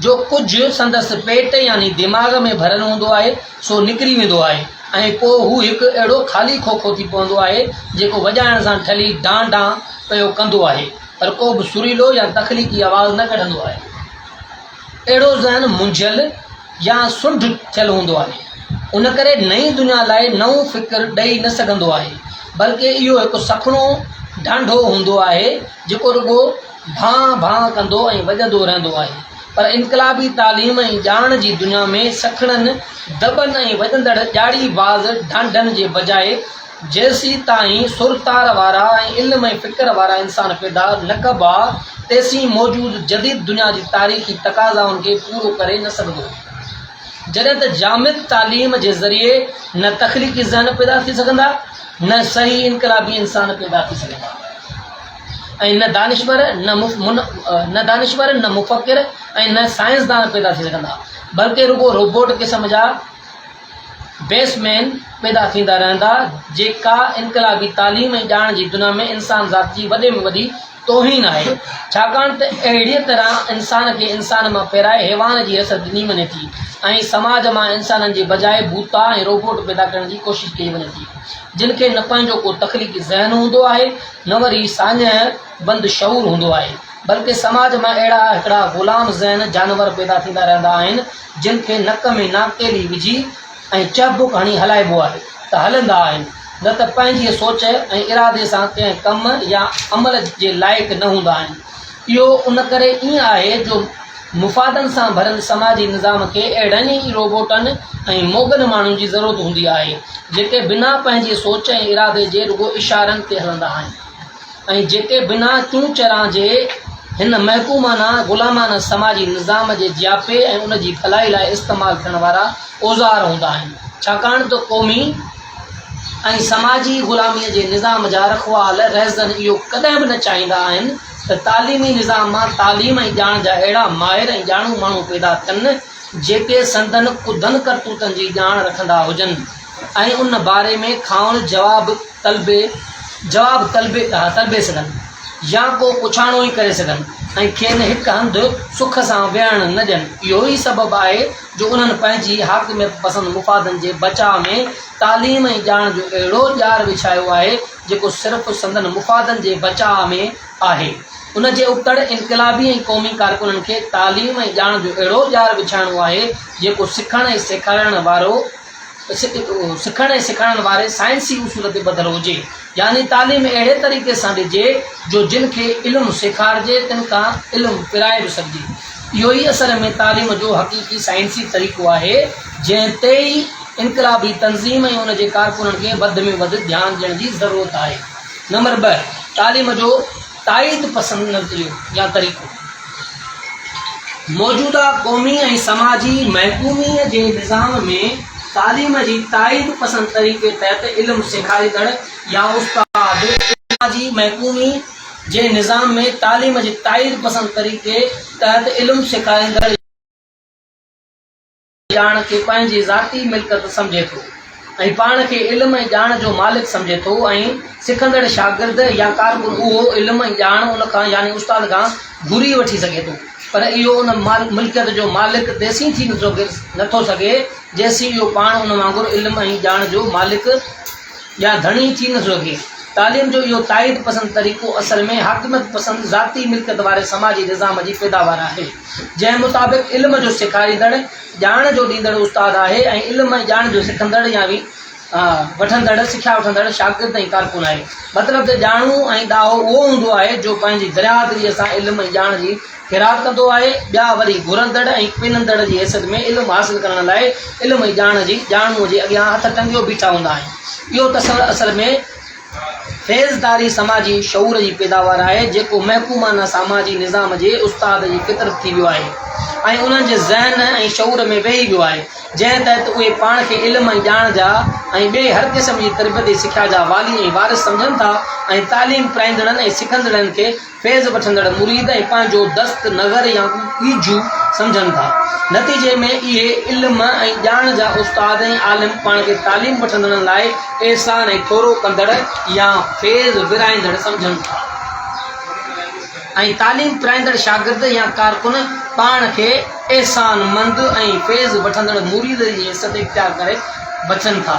جو ڪجهه سندس پيٽ يعني دماغ ۾ ڀريل هوندو آهي، سو نڪري ويندو آهي ۽ پوء هو هڪ اهڙو خالي کوکو ٿي پوندو آهي، جيڪو وڄائڻ سان ٺلهي ڊان ڊان پيو ڪندو آهي، پر ڪو به سريلو يا تخليقي آواز نه ڪڍندو آهي. اهڙو ذهن منجهيل يا سنڍ ٿيل هوندو آهي، ان ڪري نئين دنيا لاء نئون فڪر ڏئي نه سگهندو آهي، بلڪه اهو هڪ سکڻو ڍانڍو هوندو آهي، جيڪو رڳو ڀان ڀان ڪندو ۽ وڄندو رهندو آهي، پر انقلابي تعليم ۽ ڄاڻ جي دنيا ۾ سکڻن دٻن ۽ وڄندڙ ڄاڙي باز ڍانڍن جي بجاء جيسيتائين سرتار وارا ۽ علم ۽ فڪر وارا انسان پيدا نه ڪبا، تيسين موجود جديد دنيا جي تاريخي تقاضائن کي پورو ڪري نه سگهبو. جڏهن ته جامد تعليم جي ذريعي نه تخليقي ذهن پيدا ٿي سگهندا، نه صحيح انقلابي انسان پيدا ٿي سگهندا ۽ نه دانشور، نه دانشور، نه مفڪر ۽ نه سائنسدان پيدا ٿي سگهندا، بلڪه رڳو روبوٽ قسم جا بيس مين پيدا ٿيندا رهندا، جيڪا انقلابي تعليم ۽ ڄاڻ جي دنيا ۾ انسان ذات جي وڏي ۾ وڏي توهين آهي، ڇاڪاڻ ته اهڙيء طرح انسان کي انسان مان ڦيرائي حيوان جي حيثيت ڏني وڃي ٿي ۽ سماج مان انسانن جي بجاء ڀوتا ۽ روبوٽ پيدا ڪرڻ جي ڪوشش ڪئي وڃي ٿي، جن کي نه پنهنجو ڪو تخليقي ذهن هوندو آهي، نه وري ساڃهه بند شعور هوندو آهي، بلڪه سماج مان اهڙا هڪڙا غلام ذهن جانور پيدا ٿيندا رهندا آهن، جن کي نڪ ۾ ناڪيلي وجهي ۽ چهبڪ هڻي هلائبو آهي ته هلندا آهن، نه ته پنهنجيء سوچ ۽ ارادي سان ڪنهن ڪم يا عمل جي لائق نه هوندا آهن. اهو ان ڪري ائين آهي جو مفادن سان ڀريل سماجي نظام کي اهڙن ئي روبوٽن ۽ موڳن ماڻهن جي ضرورت هوندي آهي، جيڪي بنا پنهنجي سوچ ۽ ارادي جي رڳو اشارن تي هلندا آهن. ۽ جيڪي بنا چون چران جي هن محڪومانه غلامانه سماجي نظام جي جياپي ۽ ان جي ڀلائي لاء استعمال ٿيڻ وارا اوزار هوندا آهن، ڇاڪاڻ ته قومي ۽ سماجي غلاميء جي نظام جا رکوال رهزن اهو ڪڏهن به نه چاهيندا آهن ته تعليمي نظام مان تعليم ۽ ڄاڻ جا اهڙا ماهر ۽ ڄاڻو ماڻهو پيدا ٿين جيڪي سندن ڪڌن ڪرتوتن جي ڄاڻ رکندا هجن ۽ ان باري ۾ کانئن جواب طلبي جواب طلبي طلبي سگهن يا ڪو پڇاڻو ئي ڪري سگهن ۽ کين هڪ هنڌ سک سان ويهڻ نه ڏين. اهو ئي سبب آهي جو انهن پنهنجي حاڪميت پسند مفادن جي بچاء ۾ تعليم ۽ ڄاڻ جو اهڙو ڄار وڇايو آهي جيڪو صرف سندن مفادن جي بچاء ۾ آهي. ان جي ابتڙ انقلابي ۽ قومي ڪارڪنن کي تعليم ۽ ڄاڻ جو اهڙو ڄار وڇائڻو آهي جيڪو سکڻ ۽ سيکارڻ وارو سکڻ ۽ سکائڻ واري سائنسي اصول تي ٻڌل هجي، يعني تعليم اهڙي طريقي سان ڏجي جو جن کي علم سيکارجي تن کان علم پرائي به سگهجي. اهو ئي اصل ۾ تعليم جو حقيقي سائنسي طريقو آهي، جنهن تي ئي انقلابي تنظيم ۽ ان جي ڪارڪنن کي وڌ ۾ وڌ ڌيان ڏيڻ جي ضرورت آهي. نمبر ٻه، تعليم جو تائيد پسند نظريو يا طريقو. موجوده قومي ۽ سماجي محڪوميء جي نظام ۾ تعليم جي تائيد پسند طريقي تحت علم سيکاريندڙ يا استاد، سماجي محڪومي جي نظام ۾ تعليم جي تائيد پسند طريقي تحت علم سيکاريندڙ ڄاڻ کي پنهنجي ذاتي ملڪيت سمجهي ٿو ۽ پاڻ کي علم ۽ ڄاڻ جو مالڪ سمجهي ٿو ۽ سکندڙ شاگرد يا ڪارڪن اهو علم ۽ ڄاڻ ان کان يعني استاد کان گهري وٺي سگهي ٿو پر اهو ان ملڪيت جو مالڪ تيسين ٿي نٿو سگهي جيسين اهو پاڻ ان وانگر علم ۽ ڄاڻ جو مالڪ يا ڌڻي ٿي نٿو سگهي. تعليم جو اهو تائيد پسند طريقو اصل ۾ حاڪميت پسند ذاتي ملڪيت واري سماجي نظام جي پيداوار آهي، جنهن مطابق علم جو سيکاريندڙ ڄاڻ جو ڏيندڙ استاد آهي ۽ علم ۽ ڄاڻ جو سکندڙ يا وٺندڙ سکيا وٺندڙ شاگرد ۽ ڪارڪن آهي. مطلب ته ڄاڻو ۽ ڏاهو اهو هوندو آهي جو پنهنجي درياهه دليء سان علم ۽ ڄاڻ جي خيرات ڪندو آهي، ٻيا وري گهرندڙ ۽ پنندڙ جي حيثيت ۾ علم حاصل ڪرڻ لاء علم ۽ ڄاڻ جي ڄاڻوء جي اڳيان هٿ ٽنگيو بيٺا هوندا آهن. اهو تصور اصل ۾ فيضداري سماجي شعور جي پيداوار آهي، جيڪو محڪومانه ساماجي نظام جي استاد جي فطرت ٿي ويو آهي ۽ انهن جي ذهن ۽ شعور ۾ ويهي ويو آهي، جنهن تحت اهي پاڻ کي علم ۽ ڄاڻ جا ۽ ٻئي هر قسم جي تربيتي سکيا جا والي ۽ وارث سمجهن ٿا ۽ تعليم پرائيندڙن ۽ سکندڙن کي فيض وٺندڙ مريد ۽ پنهنجو دست نگر يا ڳيجهو سمجهن ٿا. نتيجي ۾ اهي علم ۽ ڄاڻ جا استاد ۽ عالم پاڻ کي تعليم وٺندڙن لاء احسان ۽ ٿورو ڪندڙ يا فيض ورهائيندڙ سمجهن ٿا ۽ تعليم پرائيندڙ شاگرد يا ڪارڪن پاڻ کي احسان مند ۽ فيض وٺندڙ مريد جي حيثيت اختيار ڪري وٺن ٿا.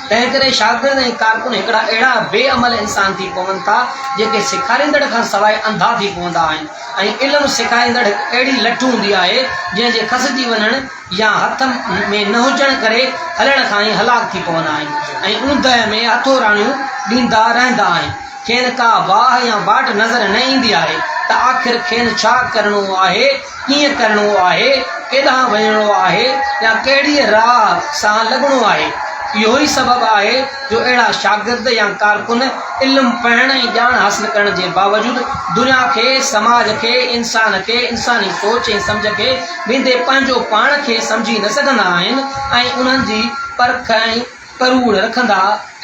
تنهنڪري شاگرد ۽ ڪارڪن هڪڙا اهڙا بي عمل انسان ٿي پون ٿا، جيڪي سيکاريندڙ کان سواء انڌا ٿي پوندا آهن ۽ علم سيکاريندڙ هڪ اهڙي لٺ هوندي آهي، جنهن جي کسجي وڃڻ يا هٿ ۾ نه هجڻ ڪري هلڻ کان ئي هلاڪ ٿي پوندا آهن ۽ اوندهه ۾ هٿوراڻيون ڏيندا رهندا آهن. کين ڪا واهه يا واٽ نظر نه ايندي آهي ته آخر کين ڇا ڪرڻو آهي، ڪيئن ڪرڻو آهي، ڪيڏانهن وڃڻو آهي يا ڪهڙيء راهه سان لڳڻو آهي. اهو ئي سبب آهي جو اهڙا شاگرد يا ڪارڪن علم پڙهڻ ۽ ڄاڻ حاصل ڪرڻ جي باوجود دنيا کي، سماج کي، انسان کي، انساني سوچ ۽ سمجهه کي ويندي پنهنجو پاڻ کي سمجهي نه سگهندا آهن ۽ انهن جي پرک ۽ پروڙ رکندا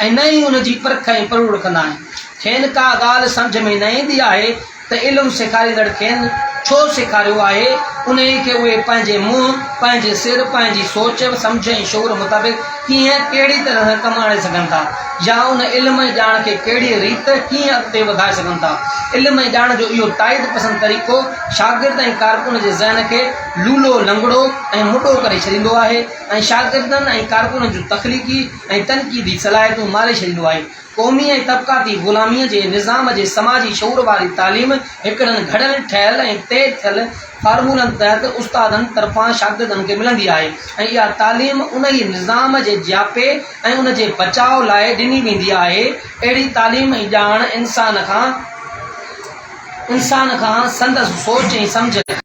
۽ نه ئي ان جي پرک ۽ پروڙ رکندا آهن. کين ڪا ڳالهه سمجهه ۾ نه ايندي آهي ته علم سيکاريندڙ کين ڇو سيکاريو آهي، انهيء کي اهي پنهنجي منهن، پنهنجي سر، پنهنجي سوچ، سمجهه ۽ شعور مطابق ڪيئن، ڪهڙي طرح سان ڪم آڻي سگهن ٿا يا ان علم ۽ ڄاڻ کي ڪهڙيء ريت، ڪيئن اڳتي وڌائي سگهن ٿا. علم ۽ ڄاڻ جو اهو تائيد پسند طريقو شاگرد ۽ ڪارڪن جي ذهن کي لولو، لنگڙو ۽ مڏو ڪري ڇڏيندو آهي ۽ شاگردن ۽ ڪارڪنن جون تخليقي ۽ تنقيدي صلاحيتون ماري ڇڏيندو آهي. قومي ۽ طبقاتي غلاميء جي نظام جي سماجي شعور واري تعليم هڪڙن گهڙيل ٺهيل ۽ طئي ٿيل فارمولن تحت استادن طرفان شاگردن کي ملندي آهي ۽ اها تعليم انهيء نظام جي جياپي ۽ ان جي بچاء لاء ڏني ويندي آهي. اهڙي تعليم ۽ ڄاڻ انسان کان انسان کان سندس سوچ ۽ سمجهه.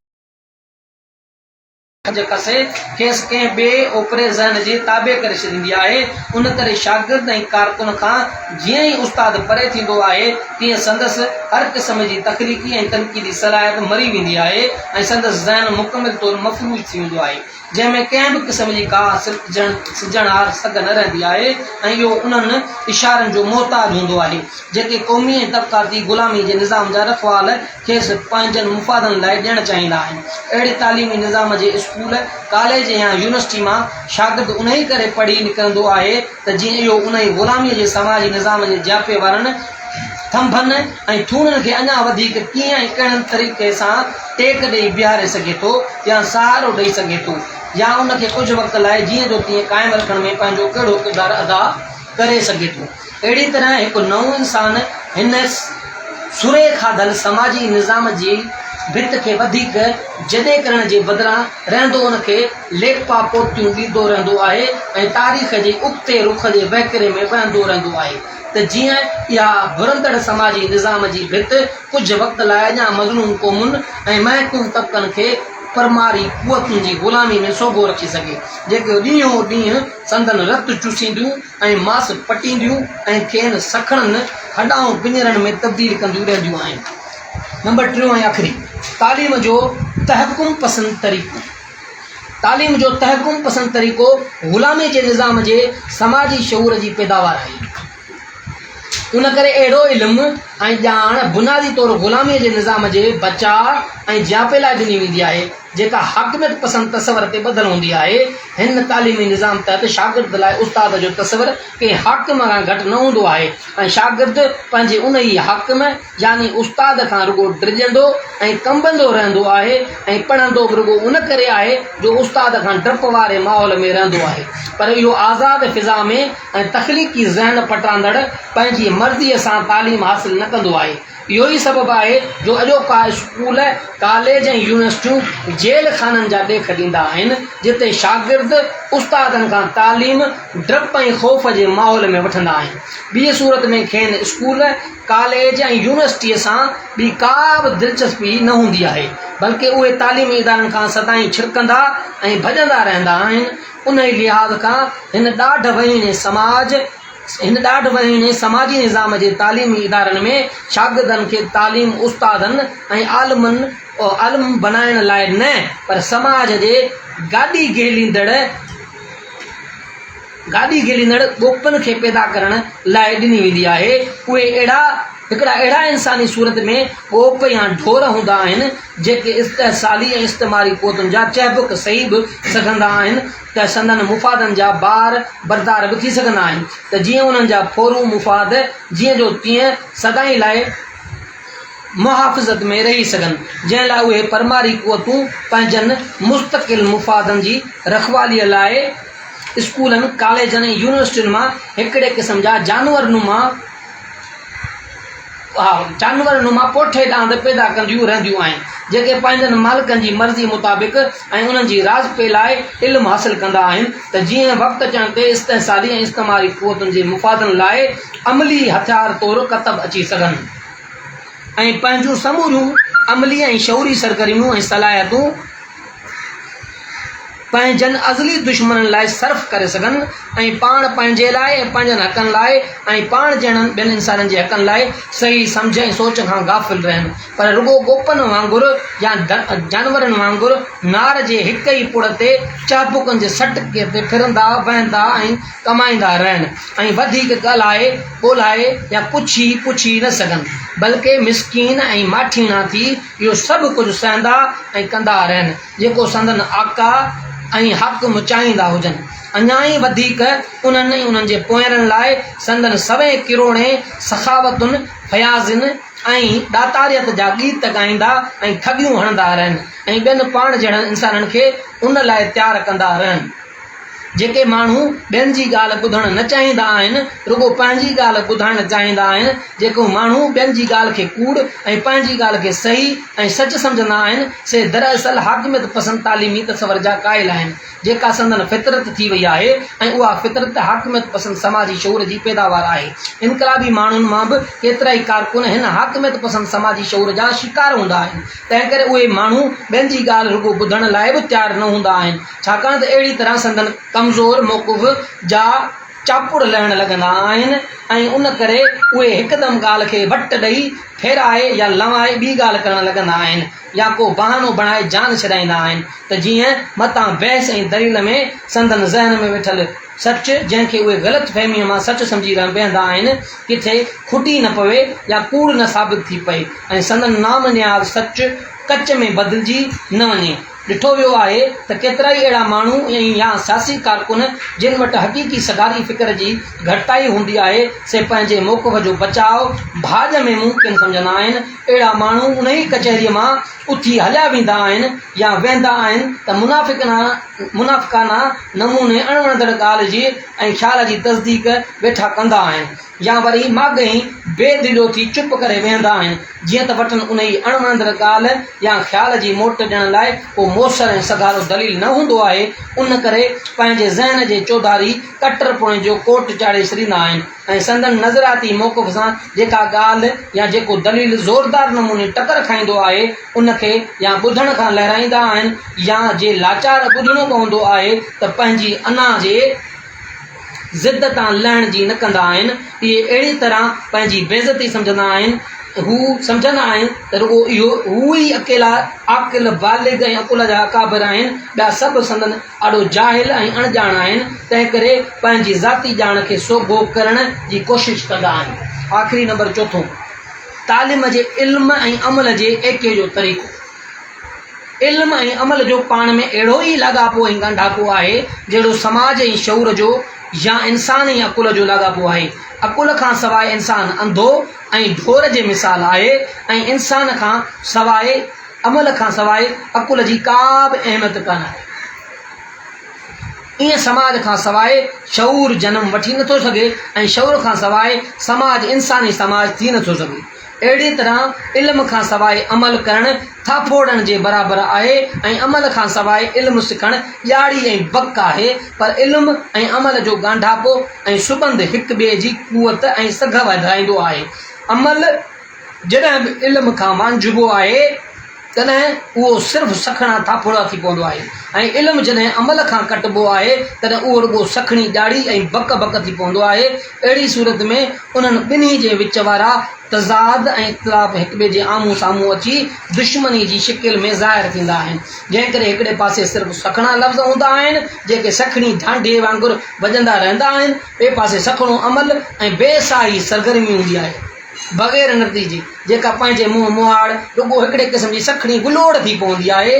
جي کسي کيس ڪنهن ٻئي اوپري ذهن جي تابع ڪري ڇڏيندي آهي. ان ڪري شاگرد ۽ ڪارڪن کان جيئن ئي استاد پري ٿيندو آهي، تيئن سندس هر قسم جي تخليقي ۽ تنقيدي صلاحيت مري ويندي آهي ۽ سندس ذهن مڪمل طور مفلوج ٿي ويندو آهي، جنهن ۾ ڪنهن به قسم جي ڪا سرجڻهار سگهه نه رهندي آهي ۽ اهو انهن اشارن جو محتاج هوندو آهي، جيڪي قومي ۽ طبقاتي غلامي جي نظام جا رکوال کيس پنهنجن مفادن لاء ڏيڻ چاهيندا آهن. اهڙي تعليمي نظام جي اسڪول، ڪاليج يا يونيورسٽي مان شاگرد انهي ڪري پڙهي نڪرندو آهي ته جيئن اهو انهي غلاميء جي سماجي نظام جي جياپي وارن ٿنڀن ۽ ٿوڻن کي اڃا وڌيڪ ڪيئن ۽ ڪهڙن طريقي سان ٽيڪ ڏئي بيهاري سگهي ٿو يا سهارو ڏئي سگهي ٿو يا ان کي ڪجهه وقت لاء جيئن جو تيئن قائم رکڻ ۾ پنهنجو ڪهڙو ڪردار ادا ڪري سگهي ٿو. اهڙي طرح هڪ نئون انسان هن سري کاڌل سماجي نظام جي ڀت کي وڌيڪ جڏي ڪرڻ جي بدران رهندو ان کي ليپا پوتيون ڏيندو رهندو آهي ۽ تاريخ جي ابتي رخ جي وهڪري ۾ وهندو رهندو آهي ته جيئن اها ڀرندڙ سماجي نظام جي ڀت ڪجهه وقت لاء اڃا مظلوم قومن ۽ محڪوم طبقن کي پرماري قوتن جي غلامي ۾ سوگهو رکي سگهي جيڪي ڏينهون ڏينهن سندن رت چوسينديون ۽ ماس پٽينديون ۽ کين سکڻن هڏائون پڃرن ۾ تبديل ڪنديون رهنديون آهن. نمبر ٽيون ۽ آخري، تعليم جو تحڪم پسند طريقو. تعليم جو تحڪم پسند طريقو غلامي جي نظام جي سماجي شعور جي پيداوار آهي. ان ڪري اهڙو علم ۽ ڄاڻ بنيادي طور غلاميء جي نظام جي بچاء ۽ جياپي لاء ڏني ويندي آهي، جيڪا حاڪميت پسند تصور تي ٻڌل هوندي آهي. هن تعليمي نظام تحت شاگرد لاء استاد جو تصور ڪنهن حاڪم کان گهٽ نه هوندو آهي ۽ شاگرد پنهنجي انهيء حاڪم يعني استاد کان رڳو ڊڄندو ۽ ڪنبندو رهندو آهي ۽ پڙهندو به رڳو ان ڪري آهي جو استاد کان ڊپ واري ماحول ۾ رهندو آهي پر اهو آزاد فضا ۾ ۽ تخليقي ذهن پٽاندڙ پنهنجي مرضيء سان تعليم حاصل نه ڪندو آهي. اهو ئي سبب آهي جو اڄوڪا اسڪول، ڪاليج ۽ يونيورسٽيون جيل خانن جا ڏيک ڏيندا آهن، جتي شاگرد استادن کان تعليم ڊپ ۽ خوف جي ماحول ۾ وٺندا آهن. ٻيء صورت ۾ کين اسڪول، ڪاليج ۽ يونيورسٽيء سان ٻي ڪا به دلچسپي نه هوندي آهي، بلڪه اهي تعليمي ادارن کان سدائين ڇرڪندا ۽ ڀڄندا رهندا آهن. انهيء لحاظ کان هن ڏاڍ وهيڻي سماج، هن ڏاڍ وهيڻي سماجي نظام جي تعليمي ادارن ۾ شاگردن کي تعليم استادن ۽ عالمن عالم بنائڻ لاء نه پر سماج جي گاڏي گهليندڙ گاڏي گهليندڙ ڳوپن کي پيدا ڪرڻ لاء ڏني ويندي آهي. اهي اهڙا هڪڙا اهڙا انساني صورت ۾ ڳوپ يا ڍور هوندا آهن جيڪي استحصالي ۽ استعماري قوتن جا چهبڪ سهي به سگهندا آهن ته سندن مفادن جا بار بردار به ٿي سگهندا آهن ته جيئن انهن جا ڦورو مفاد جيئن جو تيئن سدائين لاء محافظت ۾ رهي سگهن، جنهن لاء اهي پرماري قوتون پنهنجن مستقل مفادن جي رکواليء لاء اسڪولن، ڪاليجن ۽ يونيورسٽين مان هڪڙي قسم جا جانور نما جانور نما پوٺي ڏاند پيدا ڪنديون رهنديون آهن، جيڪي پنهنجن مالڪن جي مرضي مطابق ۽ انهن جي راضپي لاء علم حاصل ڪندا آهن ته جيئن وقت اچڻ تي استحصالي ۽ استعماري قوتن جي مفادن لاء عملي هٿيار طور ڪتب اچي سگهن ۽ پنهنجون سموريون عملي ۽ شعوري سرگرميون ۽ صلاحيتون. پنهنجن ازلي دشمنن لاء صرف ڪري سگهن ۽ پاڻ پنهنجي لاء ۽ پنهنجن حقن لاء ۽ پاڻ جهڙن ٻين انسانن جي حقن لاء صحيح سمجهه ۽ سوچ کان غافل رهن پر رڳو ڳوپن وانگر يا جانورن وانگر نار جي هڪ ئي پڙ تي چهبڪن جي سٽڪي تي ڦرندا وهندا ۽ ڪمائيندا رهن ۽ وڌيڪ ڳالهائي ٻولهائي يا ڪڇي پڇي نه سگهن بلڪه مسڪين ۽ ماٺيڻا ٿي اهو سڀ ڪجهه سهندا ۽ ڪندا رهن. جيڪو سندن آقا ۽ حاڪم چاهيندا هجن. اڃا ئي وڌيڪ انهن ۽ انهن جي پوئيرن لاء سندن سوين ڪروڙين سخاوتن، فياضين ۽ ڏاتاريت جا ڳيت ڳائيندا ۽ ٿڳيون هڻندا رهن ۽ ٻين پاڻ جهڙن انسانن کي ان لاء تيار ڪندا رهن. جيڪي ماڻهو ٻين جي ڳالهه ٻڌڻ نه چاهيندا آهن، رڳو پنهنجي ڳالهه ٻڌائڻ چاهيندا آهن، جيڪو ماڻهو ٻين جي ڳالهه کي ڪوڙ ۽ پنهنجي ڳالهه کي صحيح ۽ سچ سمجهندا آهن، سي دراصل حاڪميت پسند تعليمي تصور جا قائل آهن، جيڪا سندن فطرت ٿي وئي آهي ۽ اها فطرت حاڪميت پسند سماجي شعور جي پيداوار آهي. انقلابي ماڻهن مان به ڪيترائي ڪارڪن هن حاڪميت پسند سماجي شعور جا شڪار هوندا آهن، تنهنڪري اهي ماڻهو ٻين جي ڳالهه رڳو ٻڌڻ لاء به تيار نه هوندا آهن. ڇاڪاڻ ته اهڙي طرح سندن ڪمزور موقف جا چاپڙ لهڻ لڳندا آهن ۽ ان ڪري اهي هڪدم ڳالهه کي وٽ ڏئي ڦيرائي يا لنوائي ٻي ڳالهه ڪرڻ لڳندا آهن يا ڪو بهانو بڻائي جان ڇڏائيندا آهن ته جيئن متان بحث ۽ دليل ۾ سندن ذهن ۾ ويٺل سچ، جنهن کي اهي غلط فهميء مان سچ سمجهي ويهندا آهن، ڪٿي کٽي نه پوي يا ڪوڙ نه ثابت ٿي پئي ۽ سندن نام نهاد سچ ڪچ ۾ بدلجي نه وڃي. ڏٺو ويو آهي ته ڪيترائي اهڙا ماڻهو ۽ يا سياسي ڪارڪن جن وٽ حقيقي سگهاري فڪر جي گهٽتائي هوندي آهي سي پنهنجي موقف جو بچاء ڀاڄ ۾ ممڪن سمجهندا آهن. اهڙا ماڻهو انهي ڪچهريء مان اٿي هليا ويندا آهن يا ويهندا آهن ته منافقانه نموني اڻوڻندڙ ڳالهه جي ۽ خيال جي تصديق ويٺا ڪندا آهن يا وري ماڳهين بي دليو ٿي چپ ڪري ويهندا آهن جيئن ته وٽن انهي اڻوڻندڙ ڳالهه يا خيال جي موٽ ڏيڻ لاء ڪو موثر ۽ سگهارو دليل نه هوندو آهي ان ڪري پنهنجي ذهن جي چوڌاري ڪٽرپڻي جو ڪوٽ چاڙهي ڇڏيندا آهن ۽ سندن نظرياتي موقف سان جيڪا ڳالهه يا جيڪو دليل زوردار نموني ٽڪر کائيندو آهي ان کي يا ٻڌڻ کان لهرائيندا آهن يا جي لاچار ٻڌڻو پوندو آهي ته پنهنجي انا جي ضد تان لهڻ جي نه ڪندا آهن. اهي اهڙي طرح پنهنجي بيعزتي سمجهندا آهن. هو سمجهندا آهن ته رڳو اهو هو ئي اڪيلا عاقل، بالغ ۽ عقل جا اڪابر آهن، ٻيا سڀ سندن آڏو جاهل ۽ اڻڄاڻ آهن، تنهنڪري پنهنجي ذاتي ڄاڻ کي سوگهو ڪرڻ جي ڪوشش ڪندا آهن. آخري نمبر چوٿون، تعليم جي علم ۽ عمل جي ايڪي جو طريقو. علم ۽ عمل جو پاڻ ۾ اهڙو ئي لاڳاپو ۽ ڳانڍاپو آهي، جهڙو سماج ۽ شعور جو يا انسان ۽ عقل جو لاڳاپو آهي. عقل کان سواء انسان انڌو ۽ ڍور جي مثال آهي ۽ انسان کان سواء عمل کان سواء عقل جي ڪا به اهميت ڪانه آهي. ائين سماج کان سواء شعور جنم وٺي نٿو سگهي ۽ شعور کان سواء سماج انساني سماج ٿي نٿو سگهي. اهڙيء طرح علم کان سواء عمل ڪرڻ ٿاڦوڙڻ جي برابر آهي ۽ عمل کان سواء علم سکڻ ڄاڙي ۽ بڪ آهي پر علم ۽ عمل جو ڳانڍاپو ۽ سٻنڌ هڪ ٻئي جي قوت ۽ سگهه وڌائيندو آهي. عمل جڏهن به علم کان وانجهبو آهي تڏهن اهو صرف سکڻا ٿاڦوڙا ٿي پوندو آهي ۽ علم جڏهن عمل کان ڪٽبو آهي تڏهن اهو رڳو سکڻي ڄاڙي ۽ بڪ بڪ ٿي پوندو آهي. اهڙي صورت ۾ انهن ٻنهي جي وچ وارا تضاد ۽ اختلاف هڪٻئي جي آمهون سامهون اچي دشمني جي شڪل ۾ ظاهر ٿيندا آهن. جنهن ڪري هڪڙي پاسي صرف سکڻا لفظ هوندا آهن جيڪي سکڻي ڍانڍي وانگر وڄندا رهندا آهن، ٻئي پاسي سکڻو عمل ۽ بي ساهي سرگرمي هوندي آهي. بغير نتيجي، جيڪا پنهنجي منهن مهاڙ رڳو هڪڙي قسم جي سکڻي گلوڙ ٿي پوندي آهي،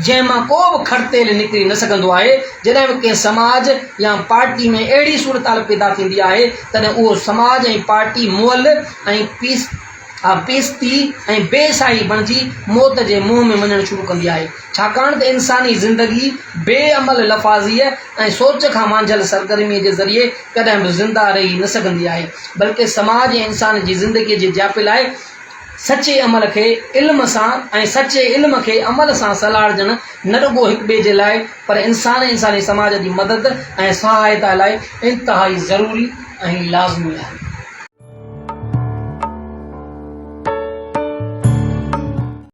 جنهن مان ڪو به کڙتيل نڪري نه سگهندو آهي. جڏهن به ڪنهن سماج يا پارٽي ۾ اهڙي صورتحال پيدا ٿيندي آهي، تڏهن اهو سماج ۽ پارٽي مئل ۽ پيستي ۽ بي ساهي بڻجي موت جي منهن ۾ وڃڻ شروع ڪندي آهي. ڇاڪاڻ ته انساني زندگي بي عمل لفاظيء ۽ سوچ کان وانجهيل سرگرميء جي ذريعي ڪڏهن به زنده رهي نه سگهندي آهي، بلڪه سماج ۽ انسان جي زندگيء جي جياپي لاء سچي عمل کي علم سان ۽ سچي علم کي عمل سان سلهاڙجڻ نه رڳو هڪٻئي جي لاء پر انسان ۽ انساني سماج جي مدد ۽ سهائتا لاء انتهائي ضروري ۽ لازمي آهي.